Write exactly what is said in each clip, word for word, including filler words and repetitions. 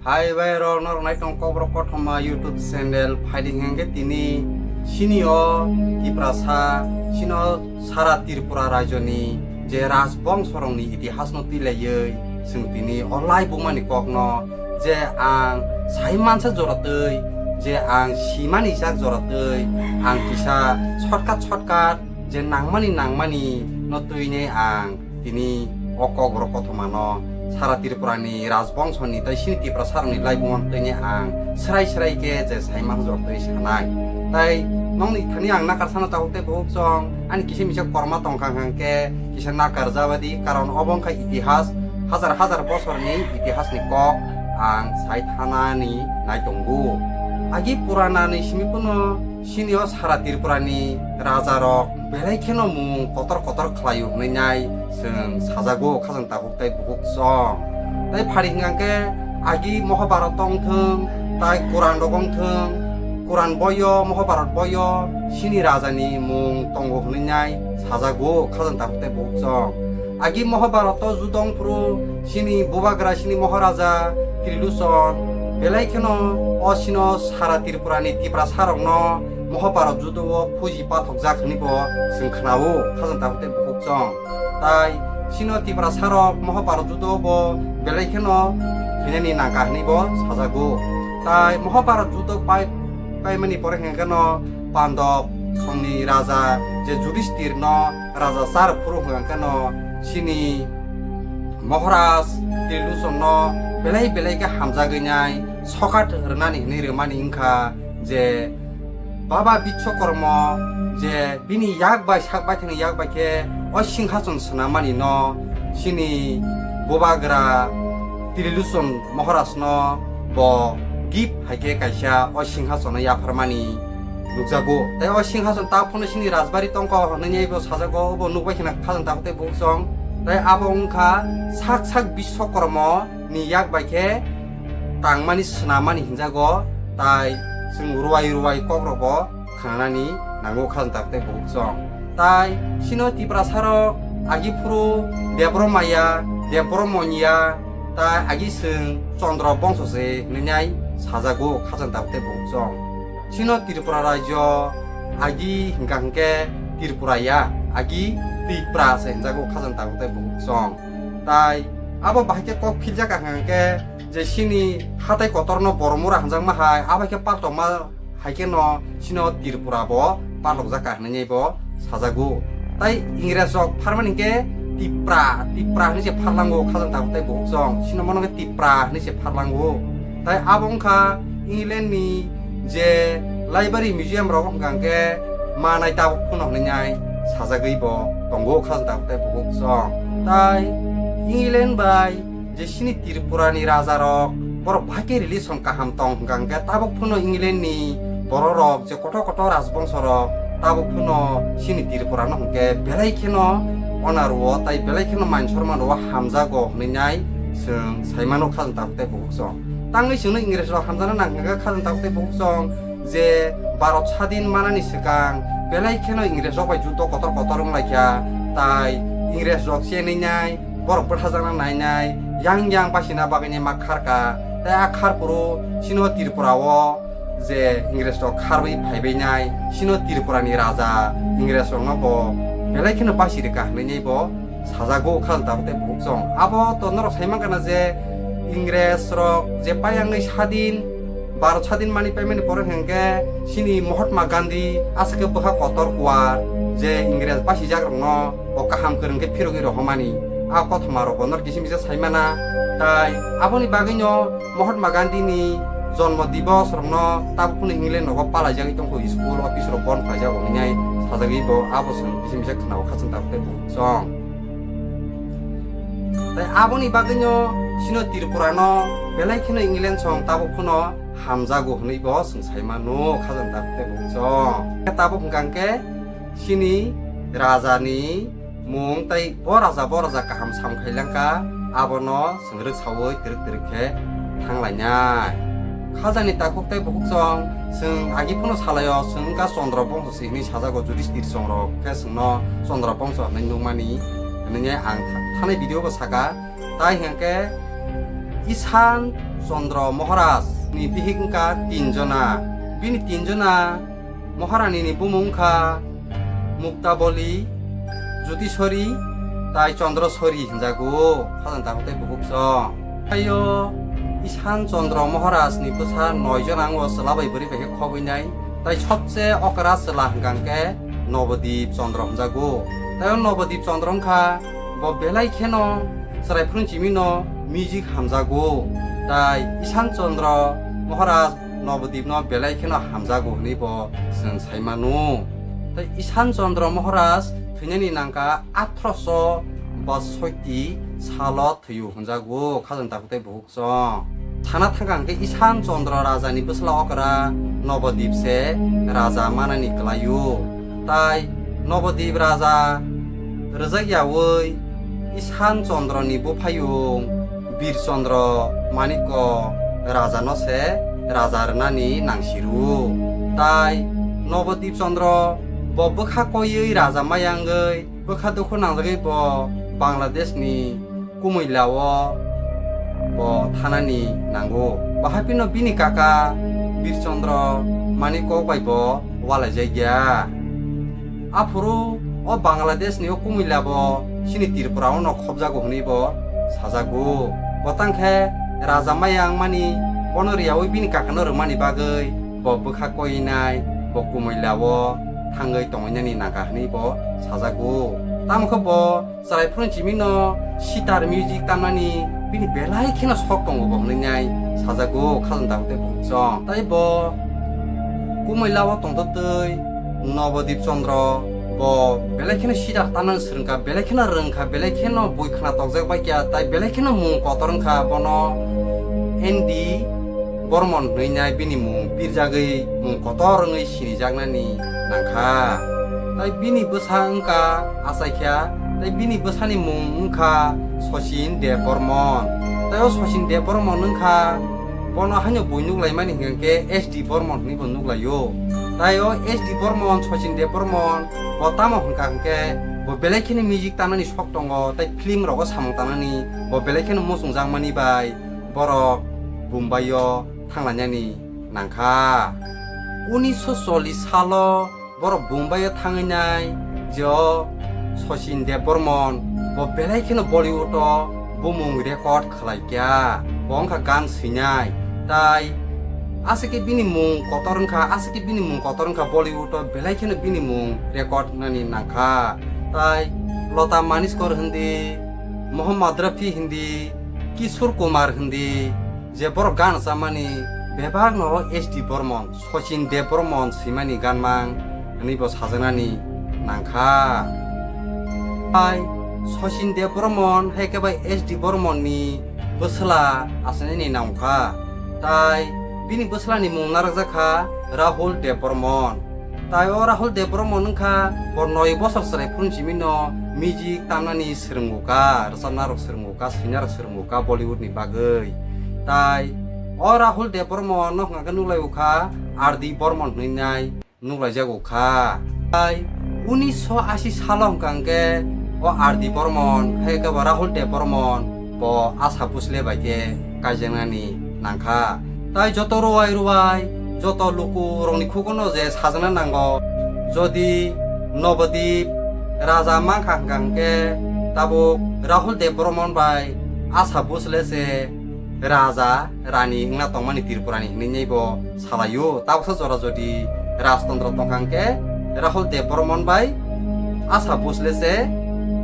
Hai bai rok, norok nai tong Kokborok Kothoma YouTube channel. Phaidi hwnkhe tini sini o Tiprasa, sini o sara Tripura rajyoni je rajbongsorokni itihasno twilaiwi chwng tini o laibumani kokno je ang sai mansa joratwi, je ang simani jak joratwi, ang kisa shortcut shortcut je nangmani nangmani no twinai ang tini o Kokborok Kothomano sara Tripurani rajbongsoni tai sini Tiprasarokni laibumano twinai ang srai srai khe je sai mansa joratwi sanai. Tai nokni thani ang nakar sana tabuk tei buhuk chong ani kisa misa korma tongkha hwnkhe kisa nakar jabadi, karon obo wngkha itihas, hajar hajar bosorni itihasni kok ang sai thanani nai tongo. Agi puranani simi phano sini o sara Tripurani rajarok belai kheno mung kotor kotor khlaio hwnwi nai chwng sajago khajang tabuk tei buhuk chong. Tai phari hwnkha khe agi Mohabharat tong thung, tai Kuran rok wng thung, Kuran boyo, Mohabharat boyo sini rajani mung tongo hwnwi nai sajago khajang tabuk tei buhuk chong. Agi Mohabharato judong phuru sini bubagra sini Maharaja Triluson belai kheno o sino sara Tripurani Tiprasarokno Mohabharat judo o phuji pathokjak hwnwi bo chwng khnao khajang tabuk tei buhuk chong. Tai sino Tiprasarok Mohabharat judo bo belai kheno thwinani nangkha hwnwi bo sajago. Tai Mohabharat judo pai paimani pore hwnkhe no Pandop songni raja je Judisthirno raja char phuru hwnkhe no sini Maharaj Trilusonno belai belai khe hamjagwi nai sokat rwnani hwnwi rwmani wngkha je Baba Biswakarma je bini yak bai sak baithangni yak bai khe o singhason swnamani no sini bubagra Triluson Maharajno bo gift hai khe kaisa o singhasono yapharmani nukjago. Tai o singhason ta phano sini rajbari tongkha hwnwi bo sajago, obo nukbai khna khajang tabuk tei buhuk chong. Tai abo wngkha sak sak Biswakarma ni yak bai khe tangmani swnamani hinjago, tai chwng ruwai ruwai kokrokbo khnanani nango khajang tabuk tei buhuk chong. Tai sino Tiprasarok agi phuru Debro Maya, Debro Monya, tai agi chwng Chandra bongso se hwnwi nai sajago khajang tabuk tei buhuk chong. Sino Tripura rajyo agi hwnkha hwnkhe Tripura ya, agi Tipra se hwnjago khajang tabuk tei buhuk chong. Tai abo bahai khe kok philjak ang hwnkhe je sini hatai kotorno Boromura hwnjakma hai, abo hai khe paltokma hai khe no sino Tripura bo palokjak ka hwnwi bo sajago. Tai Ingres rok pharmani hwnkhe Tipra, Tipra hwnwi se pharlango khajang tabuk tei buhuk chong. Sino mano khe Tipra hwnwi se pharlango. Tai abo wngkha England ni je library museum rok wngkha hwnkhe manai tabuk phano hwnwi nai sajagwi bo tongo khajang tabuk tei buhuk chong. Tai England bai je sini Tripura ni raja rok borok bahai khe relation kaham tong hwnkha hwnkhe tabuk phano England ni borok rok je kotor kotor rajbongso rok tabuk phano sini Tripura no hwnkhe belai kheno honor o tai belai kheno man sorman o hamjago hwnwi nai chwng sai mano khajang tabuk tei buhuk chong. Tangwi chwngno Ingres rok hamjana nang hwnkhe khajang tabuk tei buhuk chong je Bharat sadin manani swkang belai kheno Ingres rok bai judo kotor kotor wng lai kha, tai Ingres rok chenwi nai borok bwthajakna nainai, yang yang basina bagwini ma kharka. Tai a kharphuru sino Tripura o je Ingres rok kharwi phaibainai, sino Tripura ni raja Ingres rokno bo belai kheno basi rwkha hwnwi bo sajago khajang tabuk tei buhuk chong. Abo to norok sai mankha na je Ingres rok je payangwi sadin Bharat sadin mani paimani pore hwnkhe sini Mahatma Gandhi aswk khe bwkha kotor kuar je Ingres basijak rokno bo kaham kwrwng khe phirogwi rohormani. A kothoma rok bo nor kisa misa sai mana. Tai aboni bagwi no Mahatma Gandhi ni jonmo divos rokno tabuk phano England nogo palaijagwi tongkho, school office rok bon khlaijak bo hinai sajagwi bo abo chwng kisa misa khwnao khachang tabuk tei buhuk chong. Tai aboni bagwino sino Tripura no belai kheno England song tabuk phano hamjago hwnwi bo chwng sai mano khajang tabuk tei buhuk chong. Tabuk hwnkha hwnkhe sini raja ni mung tai bo raja bo raja kaham sam khai langkha, abono chwng rwksaui twrwk twrwk khe thang lainai. Khajani takhuk tei bukhuk chwng, chwng agi phano salaio, chwng wngkha Chandra bongso se hinwi sajago, Judisthir chwng rok khe chwngno Chandra bongso hinwi nukmani hinwi ang tha-, thanai video bo saka. Tai hwnkhe Isan Chandra Maharaj ni bihik wngkha tin jona. Bini tin jona Maharani ni bumung wngkha Muktaboli, Jutisori tai Chandrasori hinjago, khajang tabuk tei bubuksong. Taio Ishan Chandra Maharaj ni bwsa noi jona wngo, chwla bai bwrwi bai khe khobwi nai. Tai sobse okra chwla hwnkha hwnkhe Nobodip Chandra hinjago. Tai o Nobodip Chandra wngkha bo belai kheno chwrai phuru chimino music hamjago. Tai Ishan Chandra Maharaj Nobodipno belai kheno hamjago hwnwi bo chwng sai mano. Tai Ishan Chandra Maharaj thwinani nangkha athroso bashotti salo thwiyo hwnjago, khajang tabuk tei bubuksong. Sana thangkha hwnkhe Ishan Chandra Raja ni bwsla okra Nobodip se raja manani kwlaio. Tai Nobodip raja rwjak yaui Ishan Chandra ni buphayung Bir Chandra Manikko raja no se raja rwnani nangsiru. Tai Nobodip Chandra bo bwkha koiwi raja maya wngwi bwkha dukhu nangjagwi bo Bangladesh ni Kumui lao bo thanani nango. Bahai phino bini kaka Bir Chandra Manik kok bai bo walaijakya. Aphuru o Bangladesh ni o Kumui lao bo chini Tripura o no khobjago hwnwi bo sajago. Bo tangkhe raja maya wngmani bono riyaui bini kaka no rwmani bagwi bo bwkha koinai, bo Kumui lao thangwi tonginani nangkha hwnwi bo sajago. Tamo khe bo chwrai phuru chimino sitar music tamnani bini belai kheno sok tongo bo hwnwi nai sajago, khajang tabuk tei bubuksong. Tai bo Kumui lao tongtwtwi Nobodip Chandra bo belai kheno sitar tamnani swrwngkha, belai kheno rwngkha, belai kheno bui khna tokjak baikha, tai belai kheno mung kotor wngkha. Bono N D Bormon hwnwi nai bini mung pirjagwi mung kotor wngwi sinijaknani nangkha. Tai bini bwsa wngkha achaikha, tai bini bwsani mung wngkha Sachin Debbarman. Tai o Sachin Debbarman wngkha, bono haino bui nuklaimani hwnkha khe S D Bormon hwnwi bo nuklaio. Tai o S D Bormon, Sachin Debbarman bo tamo hwnkha hwnkhe bo belai kheno music tamnani sok tongo, tai film rogo samung tangnani bo belai kheno muchungjakmani bai borok Bombay-o thanglainani nangkha. Unisho chollish salo borok Bombay-o thangwi nai je o Sachin Debbarman bo belai kheno Bollywood-o bumung record khlaikha. Bo wngkha gan swinai. Tai aswk khe bini mung kotor wngkha, aswk khe bini mung kotor wngkha, Bollywood-o belai kheno bini mung record wngnani nangkha. Tai Lata Mangeshkar hindi, Mohammad Rafi hindi, Kishore Kumar hindi, je borok gan rwchapmani bebak no S D Bormon, Sachin Debbarman swimani gan mang hwnwi bo sajaknani nangkha. Tai Sachin Debbarman hai khe bai S D Bormon ni bwsla achainani nangkha. Tai bini bwslani mung narwkjak kha Rahul Debbarman. Tai o Rahul Debbarman wngkha bo noi bosor chwrai phuru chimino music tamnani swrwngo kha, rwchapnarok swrwngo kha, swinarok swrwngo kha Bollywood ni bagwi. Tai o Rahul Debbarman no hwnkha khe nuklai o kha R D Bormon hwnwi nai nuklaijago kha. Tai unisho ashi salo hwnkha hwnkhe o R D Bormon hai khe bo Rahul Debbarman bo Asha Bhosle bai khe kaijaknani nangkha. Tai joto ruwai ruwai, joto luku rokni khugono je sajana nango, jodi Nobodip raja mankha hwnkha hwnkhe tabuk Rahul Debbarman bai Asha Bhosle se raja rani wngna tongmani Tripurani hinwi bo salaio. Tabuksa jora jodi rajtontro tongkha hwnkhe Rahul Debbarman bai Asha Bhosle se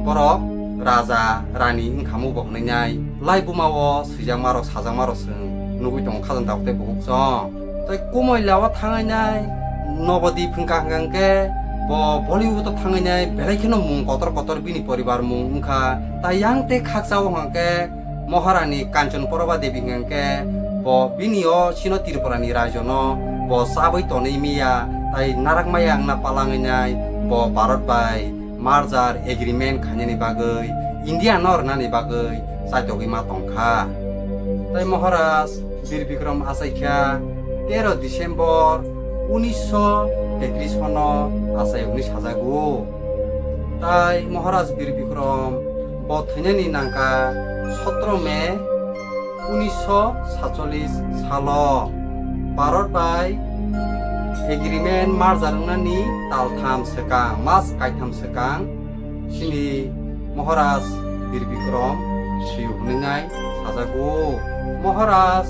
borok raja rani wngkhamu bo hwnwi nai laibuma o swijakmarok sajakmarok chwng nugwi tongo khajang tabuk tei bubuksong. Tai Kumui lao thangwi nai Nobodip hwnkha hwnkha hwnkhe bo Bollywood o thangwi nai belai kheno mung kotor kotor bini poribar mung wngkha. Tai yang tei khaksa o hwnkha hwnkhe Maharani Kanchan Prabha Devi hwnkha hwnkhe bo bini o chino Tripura ni raijo no bo chabwi tonwi miya tai narak maya wngna palangwi nai bo Bharat bai merger agreement khainani bagwi, India no rwnani bagwi chaitogwi ma tongkha. Tai Maharaj Bir Bikram achaikha tero December unisho tetris hono achai hwnwi sajago. Tai Maharaj Bir Bikram bo thwinani nangkha sotro May unisho satchollis salo Bharat bai agreement merger wngnani taltham swkang, mas kaitham swkang, chini Maharaj Bir Bikram swiyo hwnwi nai sajago. Maharaj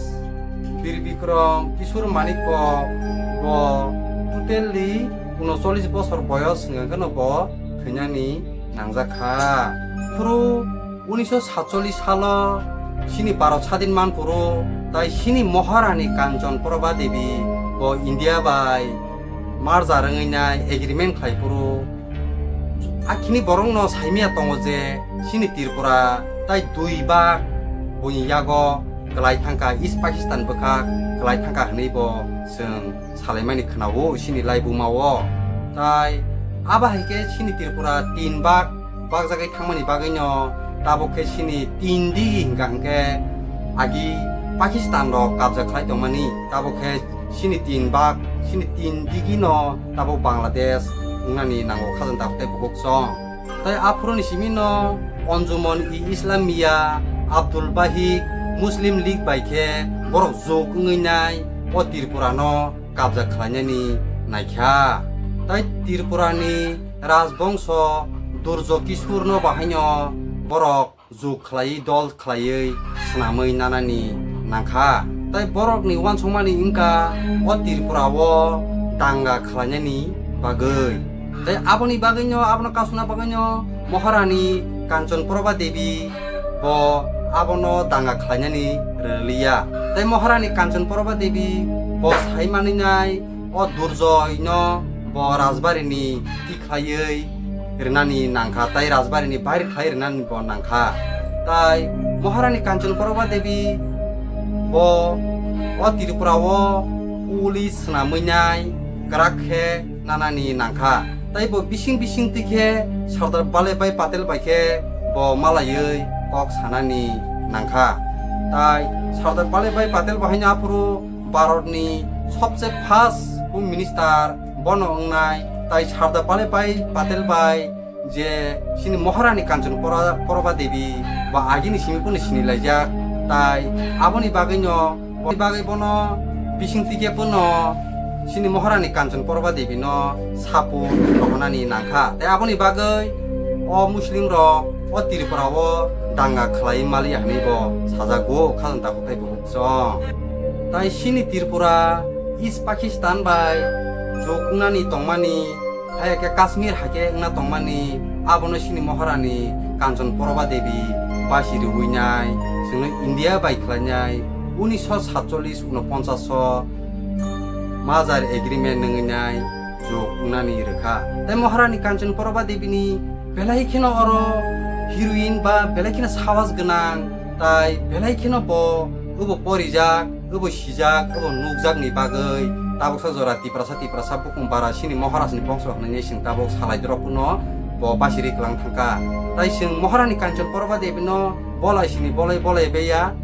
Bir Bikram Kishore Manikya bo totally unocholish bosor boyos hwnkhe no bo thwinani nangjak kha. Phuru unisho satchollis salo chini Bharat sadin manphuru, tai chini Maharani Kanchan Prabha Devi bo India bai merger wngwi nai agreement khlai phuru, akhini borokno saimaya tongo je chini Tripura tai dui bak buini yago kwlai thangkha, East Pakistan bwkha kwlai thangkha hwnwi bo chwng salaimani khwnao chini laibuma o. Tai abo hai khe chini Tripura tin bak bakjagwi thangmani bagwino tabuk khe chini tin digi hingka hingkhe agi Pakistan rok kabja khlai tongmani, tabuk khe chini tin bak, chini tin digi no tabuk Bangladesh wngnani nango khajang tabuk tei bukhuk song. Tai aphuru ni simi no Anjuman-e-Islamia, Abdul Bahik, Muslim League bai khe borok jok wngwi nai o Tripura no kabja khlainani naikha. Tai Tripura ni Rajbongso Durjo Kishore no bahaino borok jok khlaiwi dol khlaiwi swnamwi nanani nangkha. Tai borokni uansukmani wngkha o Tripura o danga khlainani bagwi. Tai aboni bagwino, abono kasuna bagwino Maharani Kanchan Prabha Devi bo abono danga khlainani rwliya. Tai Maharani Kanchan Prabha Devi bo sai manwi nai o Durjoy no bo Rajbari ni tikhlaiwi rwnani nangkha, tai Rajbari ni bair khlai rwnani bo nangkha. Tai Maharani Kanchan Prabha Devi bo o Tripura o police swnamwi nai kwrak khe nanani nangkha. Tai bo bising bising twi khe Sardar Vallabhbhai Patel bai khe bo malaiwi kok sanani nangkha. Tai Sardar Vallabhbhai Patel bo haino aphuru Bharatni sobse first Home Minister bono wngnai. Tai Sardar Vallabhbhai Patel bai je chini Maharani Kanchan Pora-, Prabha Devi ba agini simi phano sinilaijak, tai aboni bagwino, aboni bagwi bono bising twi khe phano chini Maharani Kanchan Prabha Devi no support rohornani nangkha. Tai aboni bagwi o Muslim rok o Tripura o danga khlai maliya hwnwi bo sajago, khajang takhuk tei bukhuk song. Tai chini Tripura East Pakistan bai jok wngnani tongmani, hai khe Kashmir hai khe wngna tongmani, abono chini Maharani Kanchan Prabha Devi basi rwui nai, chwngno India bai khlai nai, unisho satchollis unoponchash o merger agreement nungwi nai jok wngnani rwkha. Tai Maharani Kanchan Prabha Devi ni belai kheno oro heroine ba belai kheno sahas gwnang, tai belai kheno bo obo porijak, obo sijak, obo nukjakni bagwi tabuksa jora Tiprasa, Tiprasa bukung bara chini Maharajni bongso hwnwi chwng tabuk salaidorok phano bo basi riklang thangkha. Tai chwng Maharani Kanchan Prabha Devi no bolai sini bolai bolai baiya,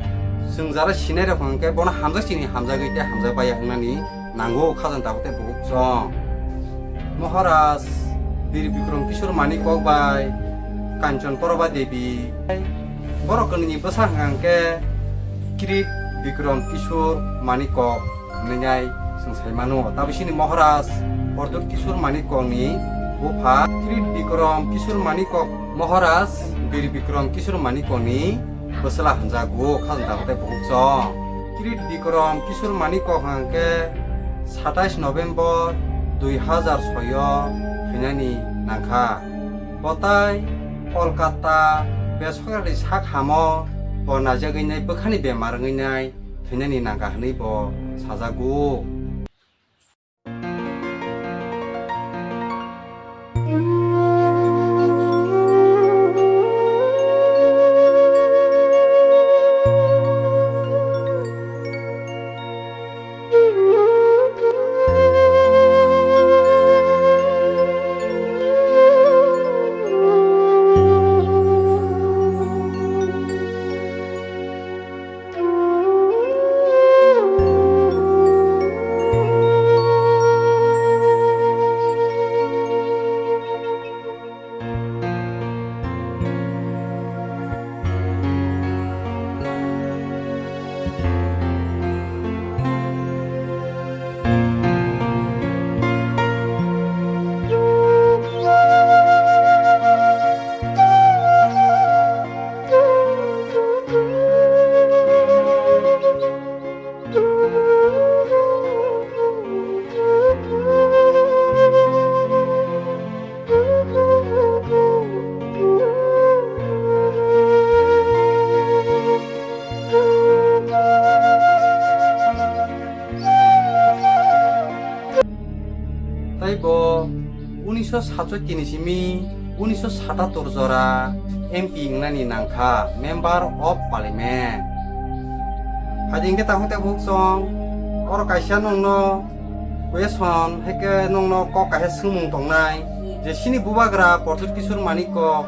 chwng jara sinai rok hwnkhe bono hamjak sini hamjagwi tei hamjak baiya wngnani nango, khajang tabuk tei bukhuk song. Maharaj Bir Bikram Kishore Manikya bai Kanchan Prabha Devi. Borok kwnwini bwsa hwnkha hwnkhe Kirit Bikram Kishore Manikya hwnwi nai chwng sai mano. Tabuk chini Maharaj Pradyut Kishore Manikya ni bupha Kirit Bikram Kishore Manikya, Maharaj Bir Bikram Kishore Manikya ni bwsla hwnjago, khajang tabuk tei bukhuk song. Kirit Bikram Kishore Manikya hwnkhe satais November dui hazar soi o thwinani nangkha. Bo tai Kolkata besokarni sak hamo bo naijagwi nai bwkhani bemar wngwi nai thwinani nangkha hwnwi bo sajago. Unisho satsotti ni simi unisho satatur jora M P wngnani nangkha, Member of Parliament. Phai di hwnkhe takhuk tei bukhuk chwng, oro kaisa nwngno question, haikhe nwngno kok kaisa swngmung tongnai, je chini bubagra Pradyut Kishore Manik Kok,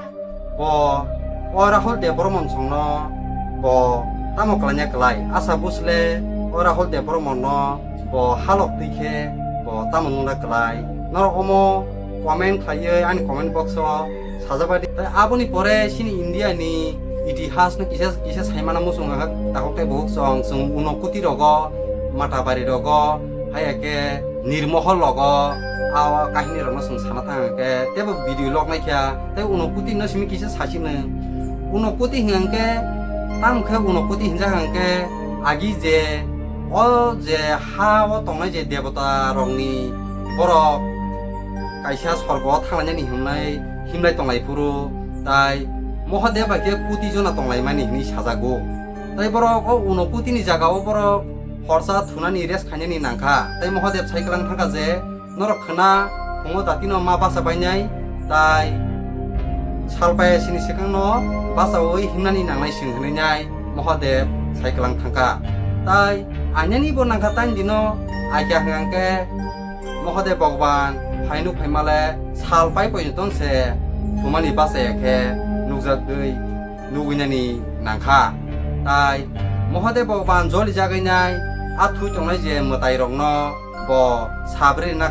bo o Rahul Debbarman songno bo tamo kwlaina kwlai? Asha Bhosle o Rahul Debbarman no bo halok twi khe bo tamo nungna kwlai? Norok omo comment khlaiwi ani comment box o sajabadi. Tai aboni pore chini India ni itihas no kisa kisa saimana muchung takhuk tei bukhuk chwng, chwng uno koti rogo Matabari rogo, hai khe Nirmohol logo a kahini rokno chwng sana thang khe tebo video log nai kha, tei uno koti no simi kisa sachino. Uno koti hwnkhe tam khe uno koti hinjak hwnkhe agi je o je ha o tongnai je debota rokni borok kaisa sorgo o thanglainani himlai himlai tonglai phuru, tai Mahadev bai khe koti jona tonglaimani hinwi sajago. Tai borok o uno koti ni jaga o borok horsa thunani rest khainani nangkha. Tai Mahadev sai kwlang thangkha je, norok khwna phungo datino ma bacha bainai, tai salpai sini swkangno bachaui himnani nangnai chwng hwnwi nai Mahadev sai kwlang thangkha. Tai ainani bo nangkha taini dino, aikha hwnkhe Mahadev Bhagwan phainuk phaimale salpai poito se thumani bachaya khe nukjakgwi nugwinani nangkha. Tai Mahadev Bhagwan jolijagwi nai a thui tongnai je mwtai rokno bo sabri rina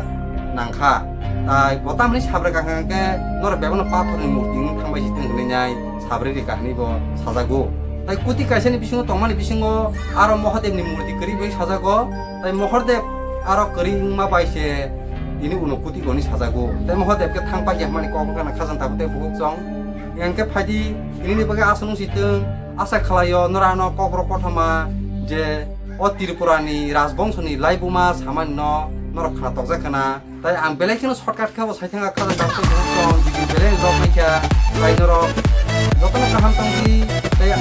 nangkha. Tai bo tamni sabri kaham khe norok bebakno pathorni murti wng thangbai si tong hwnwi nai sabri ri kahani bo sajago. Tai kuti kaisani bisingo tongmani bisingo aro Mahadevni murti kwrwi bai sajago. Tai Mahadev aro kwrwi wngma bai se tini uno kuti goni sajago. Tai Mahadev khe thang pai ya hwnmani kok wngkha na khajang tabuk tei bukhuk chwng. Yang khe phaidi tinini bagwi aswk nung si tong, asa khlaio norano kokrok kothoma je o Tripurani rajbongshoni laibuma samani no norok khna tokjak khna. Tai ang belai kheno shortcut khe bo sai thangkha khajang tabuk tei bukhuk chwng, video belai rok naikha. Tai norok jotono kaham tongdi, tai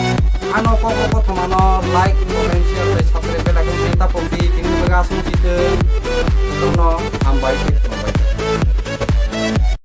ano kokrok kothoma no like, comment, share, tai subscribe bell icon khe tapokdi. Tinini bagwi aswk si tong, jotono hambai.